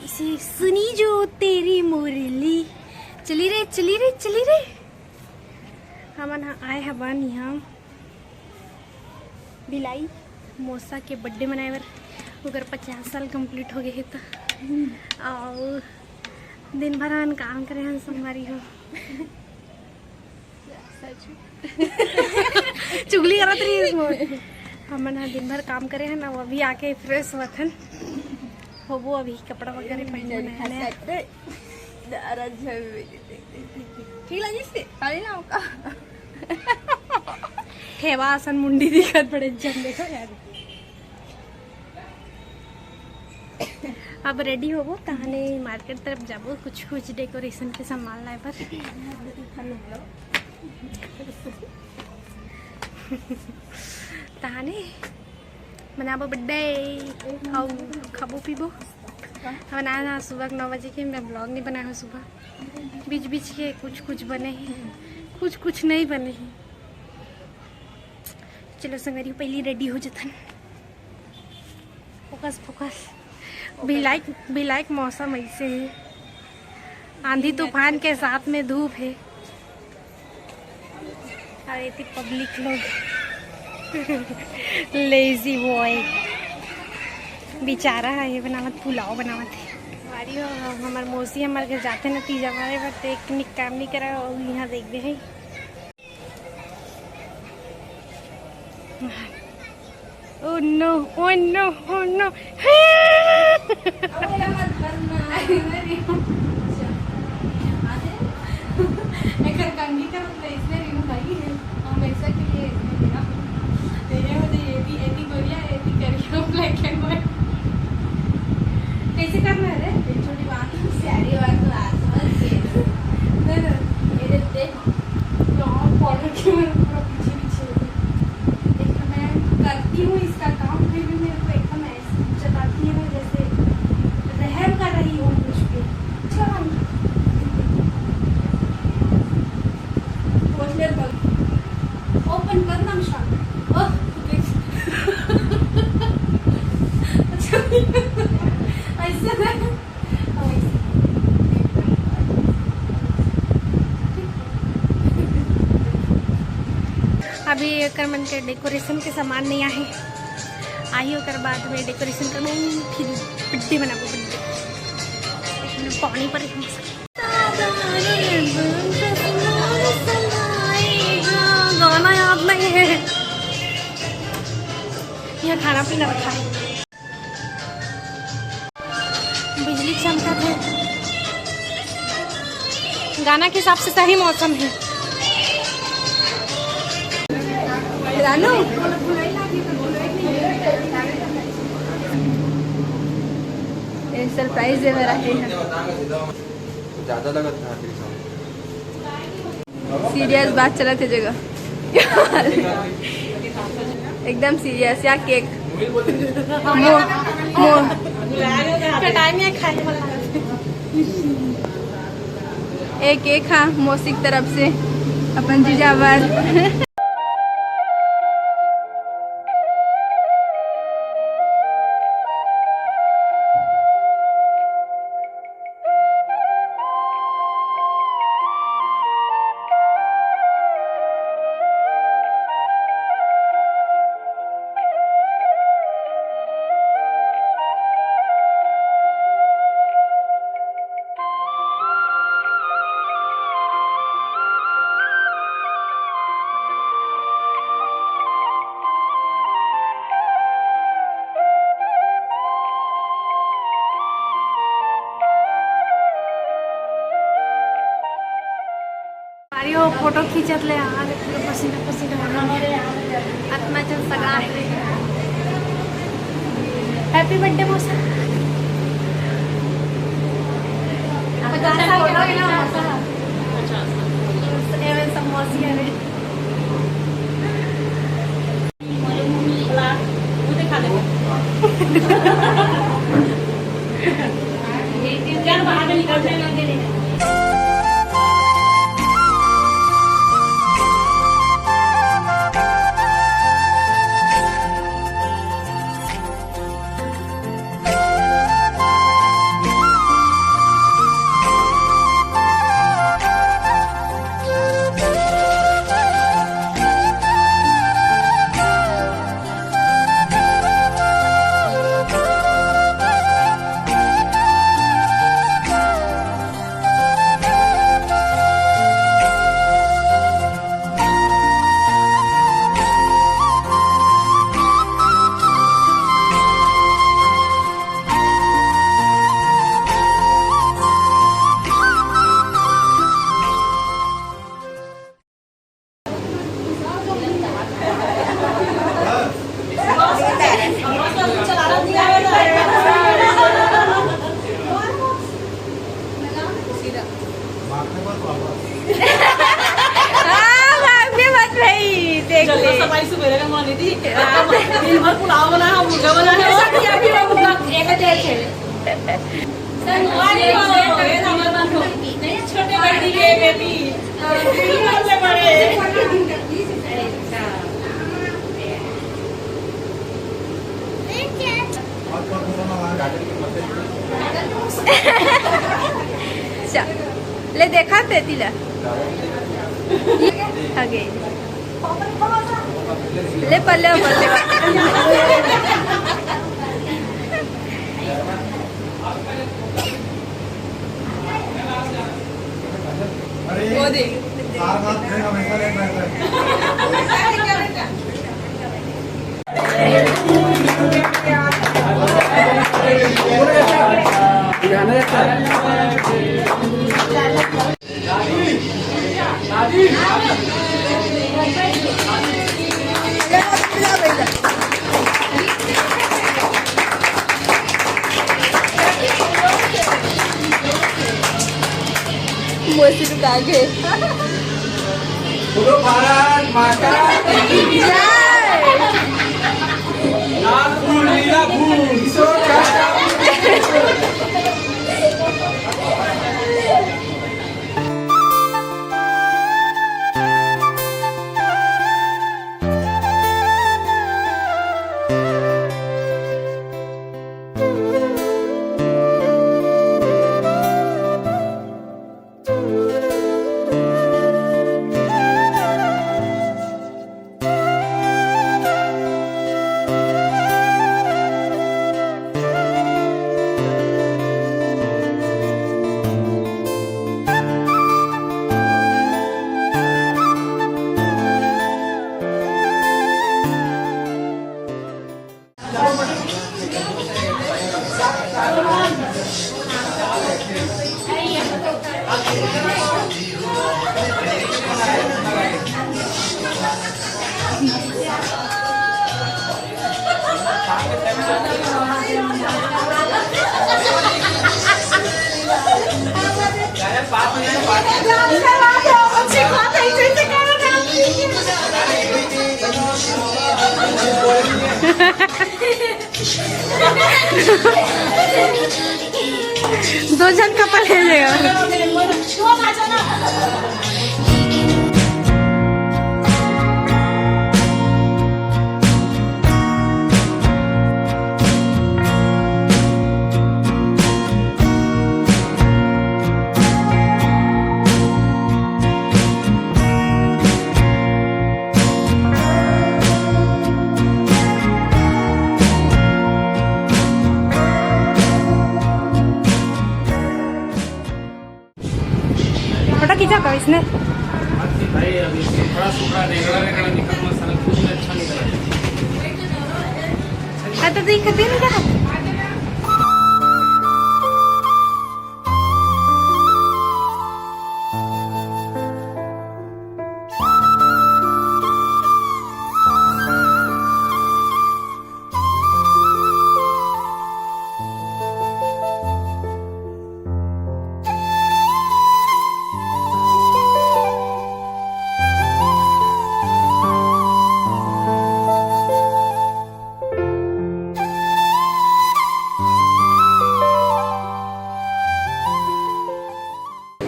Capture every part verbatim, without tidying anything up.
से सुनी जो तेरी मुरली। चली रे, चली रे, चली रे। हमन ह आए हवन यहाँ भिलाई मौसा के बर्थडे मनाए बर। ओकर पचास साल कंप्लीट हो गए हे त। अउ दिन भर हमन काम करे हन संगवारी हो। चुगली करत रही इसमें। हमन ह दिन भर काम करे हन, अब अभी आके फ्रेश होत हन। होबो अभी कपड़ा वगैरह पहन के नया नया। ठीक लगिस रे? पानी लाऊं का? ठेवा असन मुंडी दिखत बड़े जन, देखो यार। अब रेडी होबो, तहने मार्केट तरफ जाबो, कुछ कुछ डेकोरेशन के सामान लाए बर। तहने मनाबो बर्थडे, अउ खाबो पीबो। हमन आए ना सुबह के नौ बजे के, मैं ब्लॉग नहीं बनाया हूँ सुबह। बीच बीच के कुछ कुछ बने ही, कुछ कुछ नहीं बने ही। चलो संगवारी, पहली रेडी हो जथन। Focus, focus. भिलाई, भिलाई के मौसम ऐसे है, आंधी तूफान के साथ में धूप है। अउ एती पब्लिक लोग। लेजी बॉय बेचारा है, ये बनावत, पुलाव बनावत है। वारी हो, हमर मौसी हमर घर जाते न तीजा मारे बर, ते एक निक काम नहीं करा, अउ यहाँ देखबे है। Oh no, oh no, oh no। एकर कंघी का मतलब इसमें रिमू भाई है, हम ऐसा के लिए इसमें देना। तेरे मुझे ये भी, ये भी गोरिया, ये भी करिया, black and white। कैसे करना है रे? छोटी बात, प्यारी बात तो आज समझ गए। नहीं, नहीं, ये देख, तो पाउडर के मेरे पूरा पीछे पीछे हो गई। देख, मैं करती हूँ इसका काम, फिर भी मेरे को एकदम ऐसे जताती है ना, जैसे रहम कर रही हो मुझ पे। अच्छा, ओपन कर ना, शांत। ओह, देख। अच्छा, ऐसे ना। अभी एकर मन के डेकोरेशन के सामान नहीं आहे, आही ओकर बाद में डेकोरेशन करबो, फिर बर्थडे मनाबो, बर्थडे। पानी पर गाना याद नहीं है, यहाँ खाना पीना रखा है। बिजली चमकत हे। गाना के हिसाब से सही मौसम हे। रानू, ये सरप्राइज दे बर आए हे। ज्यादा लगत हे। सीरियस बात चलत हे जगह। एकदम सीरियस। या केक। मो, मो। कटाई में खाए वाला। ए केक हा मौसी के तरफ से अपन जीजा बर। अरे वो फोटो खींचत ले, हाँ, पूरा पसीना पसीना हो रहा है। इतना जन सगा है। Happy birthday मौसा। पचास साल के हो गए ना मौसा। एवन सब मौसी है। छोटे बड़ी के बेटी, बड़े। अच्छा, ले देखा ते तिला। आगे। ले पल्ले, पल्ले। वो देख। मोसी लुका के। बोलो भारत माता की जय। लाल फूल, नीला फूल, ईश्वर का दो झन कपल हे देगा। फोटो खींचा करो इसने। भाई, अभी थोड़ा सुखड़ा रेगड़ा रेगड़ा निकल, मसाला कुछ भी अच्छा नहीं लगा। हाँ, तो देख, दिन का।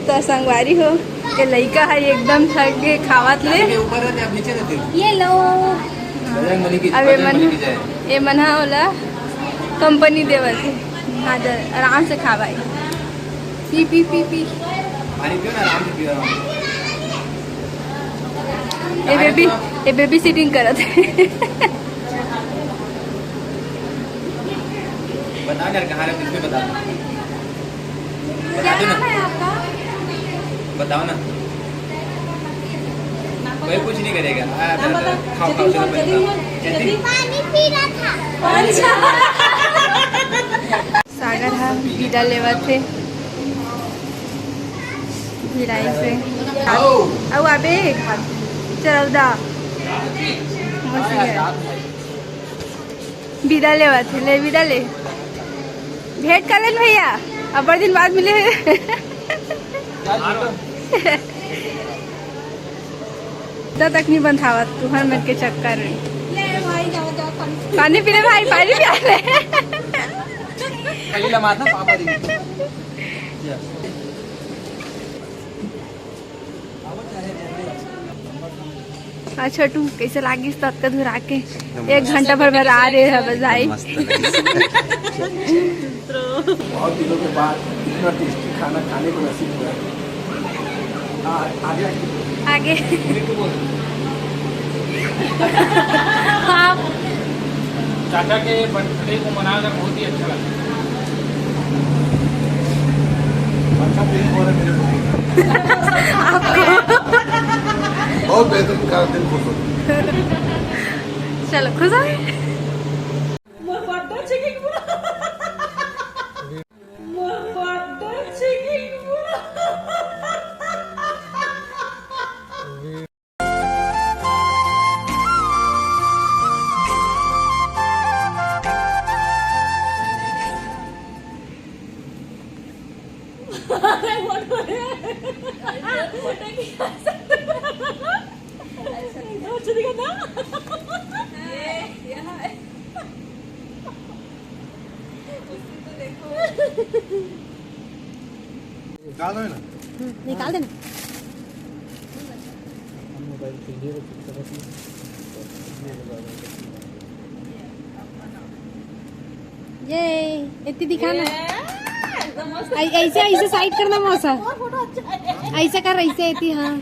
तो संगवारी हो, ये लइका है एकदम थक के खावत ले। ये ऊपर रहते, आप नीचे रहते हो? ये लो। बजरंग बली की, अब ये बजरंग मन, बली की जय। ये मन हा ओला कंपनी देवत हे। हाँ, जा, आराम से खा भाई। पी, पी, पी, पी। पानी पियो ना, आराम से पियो, आराम से। ये बेबी, ये बेबी सिटिंग करत हे। बता ना यार, कहाँ रहते हो, इसमें बता दो। बता दो ना। बताओ ना। कोई कुछ नहीं करेगा। हाँ, नाम बता, बता। खाओ, खाओ, चलो, पहले खाओ। जल्दी। पानी पी रहा था। अच्छा। सागर हा विदा लेवत हे भिलाई से। अउ अबे चौदह मसीह। विदा लेवत हे, ले विदा ले। भेंट कर लेन भैया, अब्बड़ दिन बाद मिले हे। तब तक नहीं बंधावत तुहर मन के चक्कर में। ले भाई, जाओ, जाओ, पानी। पानी पी ले भाई, पानी पिया ले। खाली लमात ना पापा दी। हाँ छोटू, कैसे लागिस ततका दूर आके? एक घंटा भर में आ रहे हैं बस भाई। मस्त लगिस। बहुत दिनों के बाद इतना टेस्टी खाना खाने को नसीब हुआ है। हाँ, आगे, आगे। आगे। हाँ। चाचा के बर्थडे को मनाकर बहुत ही अच्छा लगा। अच्छा फील हो रहा है मेरे को। बहुत बेहतरीन खाना, दिल खुश हो। चलो, खुश हो? निकाल दो ना। हम्म, निकाल देना। हम मोबाइल के लिए वो पिक्चर रखना। ये इतनी दिखाना। ऐ-, ऐसे, ऐसे साइड करना मौसा। ऐसे कर, ऐसे इतनी, हाँ।